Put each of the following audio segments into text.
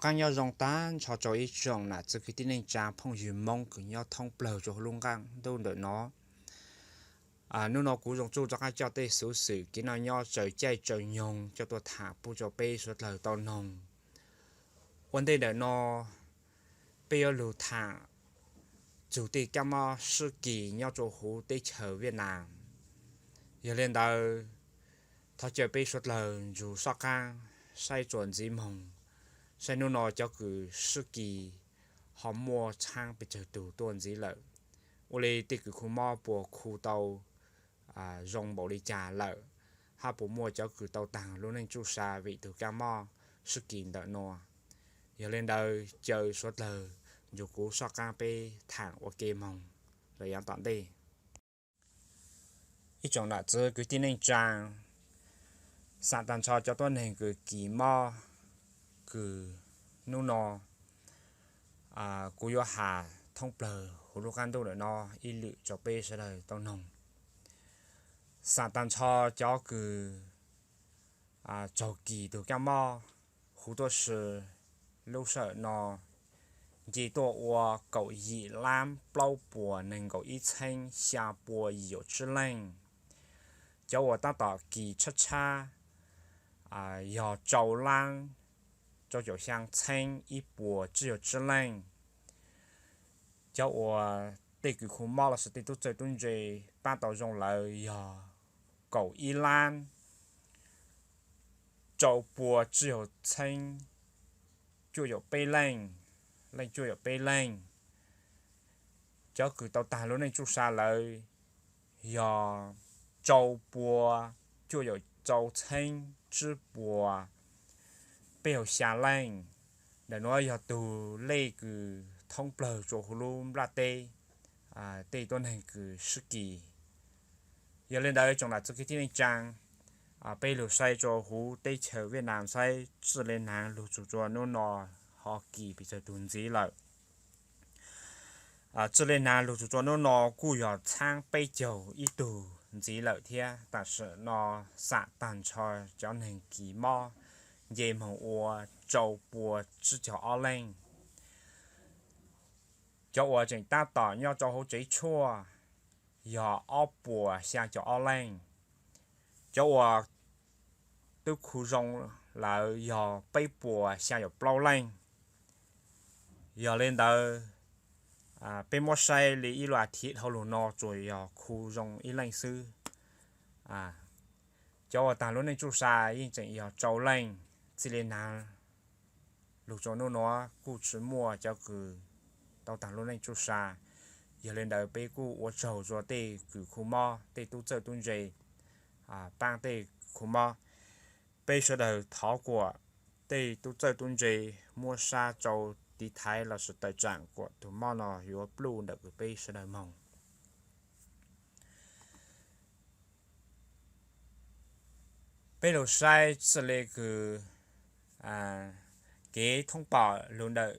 Qaab nyob zoo taag nrho rua ib tsoom nam txiv kwv tij neej tsaa phooj ywg Moob kws nyob thoob plawg rua huv lub qaab ntuj ntawm no. Nub no kuv Zoo Tsuj rov qaab coj tej xuv xwm kev noj nyob tsaws caij tsaws nyoog coj tuaj thaam pub rua peb suav dlawg tau noog. Ua ntej ntawm no peb yuav lug thaam txug tej kaab mob sib kis nyob rua huv teb chaws Viaj Nam. Yog le ntawd, thov caw peb suav dlawg nrug soj qaab saib txuas ntxiv moog, saib nub no cov kws sib kis ho muaj tshaab pes tsawg tug tuaj ntxiv lawm. Ua le tej kws khu mob puas khu tau zoo npaum le caag lawm, hab puas muaj cov kws tau taag lub neej txuj sa vim tug kaab mob sib kis ntawm no. Yog le ntawd caw suav dlawg nrug kuv soj qaab peb thaam ua ke moog rua yav tom ntej. Ib tsoom nam txiv kwv tij neej tsaa, xam taag nrho cov tuab neeg kws kis mob kws nub no kuv yuav has thoob plawg huv lub qaab ntuj ntawm no ib lwm rua peb suav dlawg tau noog. Xam taag nrho cov kws raug kis tug kaab mob huv tuaj si lub sij hawm no nce tuaj ua kaum yim lab plaub puas nees nkaum ib txheeb xyaa pua yim caum tsib leej. Cov uas taab tom kis tshab tshab yog rau lab rau caum xyaa txheeb ib puas tsib caug tsib leej. Cov uas tej kws khu mob lossis tej tub txawj tub ntse paab tau zoo lawm yog kaum ib lab rau pua tsib caug txheeb cuaj caum peb leej, leej cuaj caum peb leej. Cov kws tau taag lub neej txuj sa lawm yog rau pua cuaj caum rau txheeb tsib puas peb caug xyaa leej. Ntawm nuav yog tug lej kws thoob plawg rua huv lub nplaj teb tej tuab neeg kws sib kis. Yog le ntawd tsoom nam txiv kwv tij neej tsaa, peb lug saib rua huv teb chaws Viaj Nam saib txwj le naav lug txug rua nub no ho kis pes tsawg tug ntxiv lawm. Txwj le naav lug txug rua nub no kuj yog txhaab peb caug ib tug ntxiv lawm thiab. Tam sim no xam taag nrho cov neeg kis mob nce moog ua rau pua tsib caug ob leej. Cov uas tseem taab tom nyob rau huv tsev tshuaj yog ob puas xyaa caum ob leej. Cov uas twb khu zoo lawm yog peb puas xyaa caum plaub leej. Yog le ntawd, peb muab saib le ib lub as thiv dhau lug no tsuas yog khu zoo ib leej xwb. Cov uas taag lub neej txuj sa yeej tseem yog rau leej. Txij le naav lug rua nub nuav kuj tsi muaj cov kws tau taag lub neej txuj sa. Yog le ntawd peb kuj ua tsaug rua tej kws khu mob, tej tub txawj tub ntse paab tej khu mob. Peb sawv daws thov kuas tej tub txawj tub ntse muab sab rau tiv thaiv lossis tawm tsaam kuas tug mob no yuav pluj ntawm kws peb sawv daws moog. Peb lug saib txwj le kws kev thoob pom lug ntawm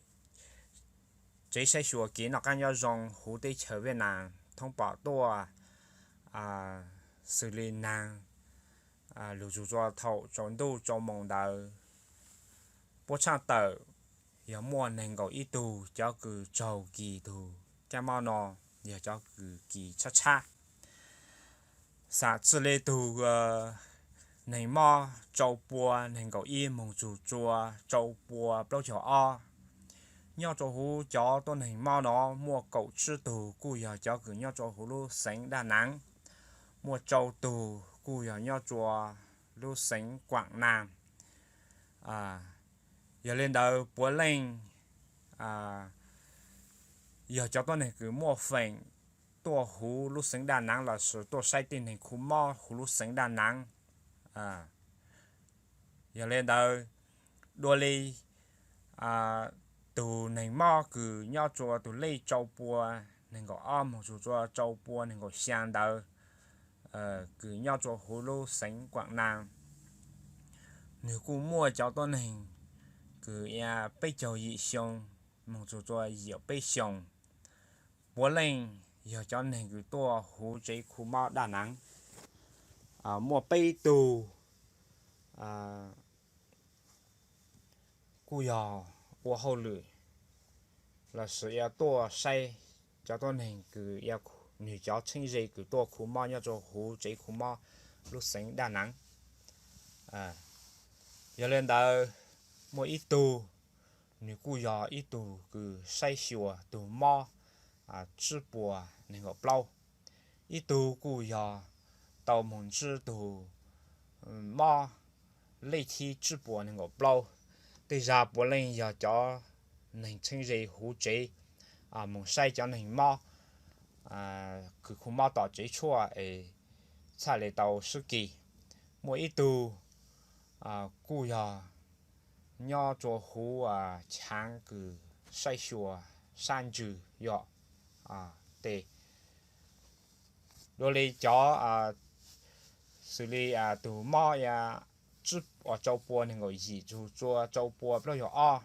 tsev saib xyuas kev noj qaab nyob zoo huv teb chaws Viaj Nam thoob pom tuaj xws le naag lug txug rua thaum tsaus ntuj tsaus moos ntawd, puab tshaaj tawm yog muaj nees nkaum ib tug cov kws raug kis tug kaab mob no yog cov kws kis tshab tshab. Xam txwj le tug neeg mob rau pua nees nkaum ib moog txug rua rau pua plaub caug ob. Nyob rua huv cov tuab neeg mob no muaj kaum tsib tug kuj yog cov kws nyob rua huv lub xeev Daj Naav, muaj rau tug kuj yog nyob rua lub xeev Kuam Nam. Yog le ntawd puav leej yog cov tuab neeg kws muaj feem tuaj huv lub xeev Daj Naav lossis tuaj saib tej neeg khu mob huv lub xeev Daj Naav. Yog le ntawd, dua le tug neeg mob kws nyob rua tug lej rau pua nees nkaum ob moog txug rua rau pua nees nkaum xyaa ntawd, kws nyob rua huv lub xeev Kuam Nam, nwg kuj muaj cov tuab neeg kws peb caug yim xyoo moog txug rua yim caum peb xyoo. Puav leej yog cov neeg kws tuaj huv tsev khu mob Daj Naav. Muaj peb tug kuj yog ua hauj lwm lossis yog tuaj saib cov tuab neeg kws yog nws cov txheeb ze kws tuaj khu mob nyob rua huv tsev khu mob lub xeev Daj Naav. Yog le ntawd, muaj ib tug, nws kuj yog ib tug kws saib xyuas tug mob tsib puas nees nkaum plaub, ib tug kuj yog tau moog ntsib tug mob lej thib tsib puas nees nkaum plaub. Tej zag puav leej yog cov neeg txheeb ze huv tsev moog saib cov neeg mob kws khu mob tom tsev tshuaj es txhaj le tau swb kis. Muaj ib tug kuj yog nyob rua huv chaav kws saib xyuas sab ntsws yog tes dua le cov xws le tug mob tsib, rau pua nees nkaum yim txug rua rau pua plaub caug ob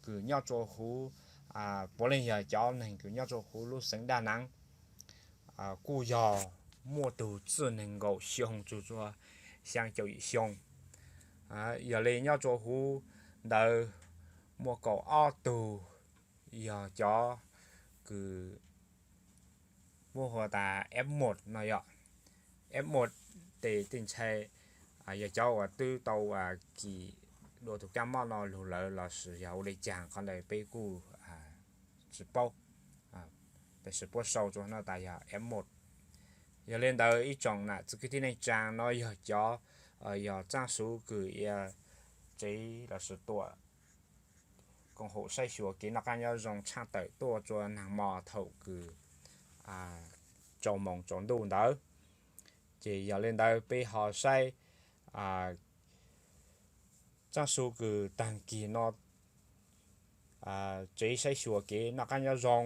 kws nyob rua huv, puav leej yog cov neeg kws nyob rua huv lub xeev Daj Naav, kuj yog muaj tug txij nees nkaum xyoo txug rua xyaa caum yim xyoo. Yog le nyob rua huv ntawd muaj kaum ob tug yog cov kws muab hu tas F một no yog F một tes tej ntshai yog cov uas twb tau kis dua tug kaab mob no lug lawm lossis yog ua le caag qhov ntawd peb kuj tsi paub, tab sis puab sau rua no tas yog F một. Yog le ntawd ib tsoom nam txiv kwv tij neej tsaa no yog cov yog txaaj su kws ia tsev lossis tuam koom haum saib xyuas kev noj qaab nyob zoo tshaaj tawm tuaj rua naag mo thaum kws rau moos tsaus ntuj ntawd. Ces yog le ntawd peb ho saib txaaj su kws taag kis no tsev saib xyuas kev noj qaab nyob zoo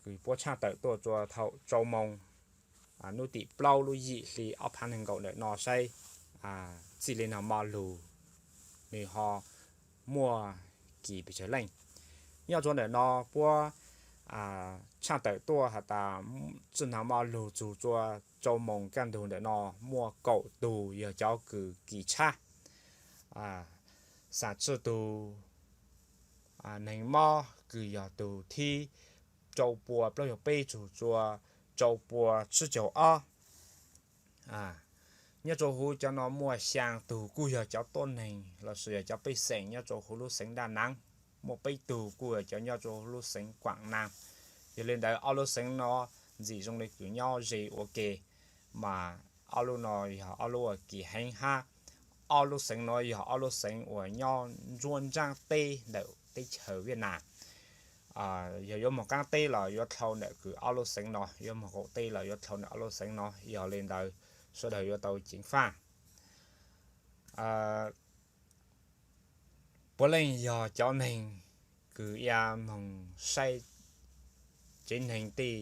kws puab tshaaj tawm tuaj rua thaum rau moos nub tim plaub lub yim hli ob phaav nees nkaum ntawm no saib txij le naag mo lug nwg ho muaj kis pes tsawg leej. Nyob rua ntawm no puab tshaaj tawm tuaj has tas txij naag mo lug txug rua rau moos kaj ntug ntawm no muaj kaum tug yog cov kws kis tshab, xam tsij tug neeg mob kws yog tug thib rau pua plaub caug peb txug rua rau pua tsib caug ob. Nyob rua huv cov no muaj xyaa tug kuj yog cov tuab neeg lossis yog cov pej xeem nyob rua huv lub xeev Daj Naav, muaj peb tug kuj yog cov nyob rua huv lub xeev Kuam Naas. Yog le ntawd ob lub xeev no ntxim zoo le kws nyob ze ua ke, mas ob lub no yog ob lub uas kis heev hab. Ob lub xeev no yog ob lub xeev uas nyob ntsuab ntsaab teb ntawm teb chaws Viaj Nam. Yog yuav moog qaab teb los yuav dlhau ntawm kws ob lub xeev no, yuav moog qaum teb los yuav dlhau ntawm ob lub xeev no. Yog le ntawd sawv daws yuav tau ceev faaj. Puav leej yog cov neeg kws ia moog saib tsev neeg tej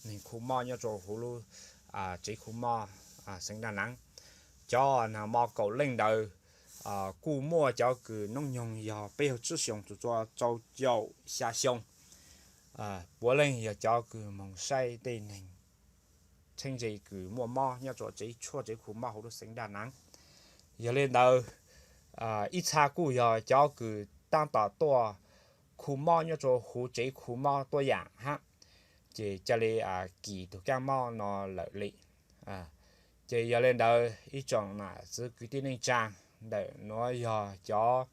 neeg khu mob nyob rua huv lub tsev khu mob xeev Daj Naav. Cov naag mo kaum leej ntawd kuj muaj cov kws noob nyoog yog peb caug tsib xyoos txug rua rau caum xya xyoo. Puav leej yog cov kws moog saib tej neeg txheeb ze kws muaj mob nyob rua tsev tshuaj tsev khu mob huv lub xeev Daj Naav. Yog le ntawd ib txha kuj yog cov kws taab tom tuaj khu mob nyob rua huv tsev khu mob tuab yaam hab, ces ca le kis tug kaab mob no lawm le. Ces yog le ntawd ib tsoom nam txiv kwv tij neej tsaa, ntawm nuav yog cov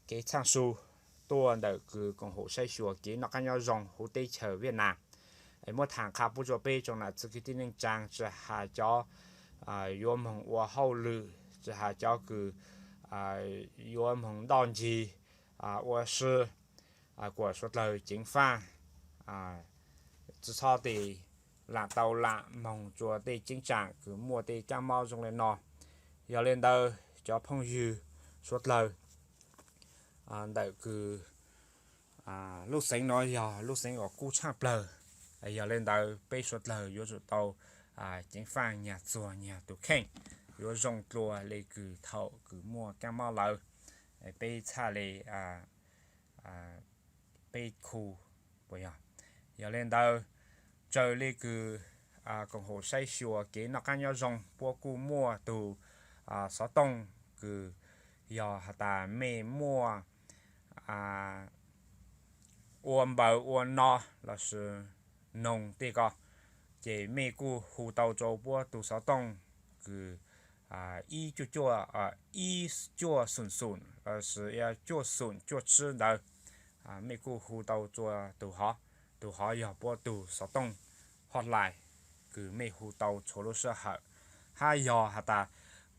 kev txhaaj su tuaj ntawm kws koom haum saib xyuas kev noj qaab nyob zoo huv teb chaws Viaj Nam. Es muab thaam qha pub rua peb tsoom nam txiv kwv tij neej tsaa, tsi has cov yuav moog ua hauj lwm, tsi has cov kws yuav moog ntoj ncig ua si, kuas suav dlawg ceev faaj, tsi txhob tes laam tau laam moog rua tej ceeb tsaam kws muaj tej kaab mob zoo le no. Yog le ntawd cov phooj ywg suav dlawg, ntawm kws lub xeev no yog lub xeev uas kub tshaaj plawg. Yog le ntawd peb suav dlawg yuav tsum tau ceev faaj nyag txuag nyag tug kheej, yuav zoo dlua le kws thaum kws muaj kaab mob lawm, peb txhaj le peb khu. Yog le ntawd, raws le kws koom haum saib xyuas kev noj qaab nyob zoo puab kuj muaj tug xov tooj kws yog has tas mej muaj ua npaws ua no lossis noog tej ko, ces mej kuj hu tau rua puab tug xov tooj kws ib cuaj cuaj, ib cuaj xoom xoom lossis cuaj xoom cuaj tsib ntawd. Mej kuj hu tau rua tug hov, tug hov yog puab tug xov tooj hotline kws mej hu tau txhua lub sij hawm. Hab yog has tas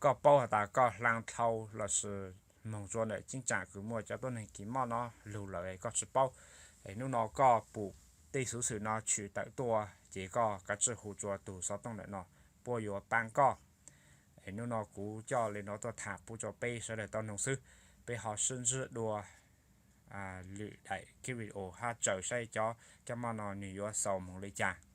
koj paub has tas koj hla dhau lossis moog rua ntawm cheeb tsam kws muaj cov tuab neeg kis moj no lug lawm koj tsi paub, es nub no koj pum tej xuv xwm no tshwm tawm tuaj ces koj kav tsij hu rua tug xov tooj ntawm no, puab yuav paab koj. Es nub no kuv coj le no tuaj tham pub rua peb sawv daws tau noog xwb. Peb ho sib ntsib dua lwm daim video hab tsaws saib cov kab mob no nwg yuav xaus moog le caag.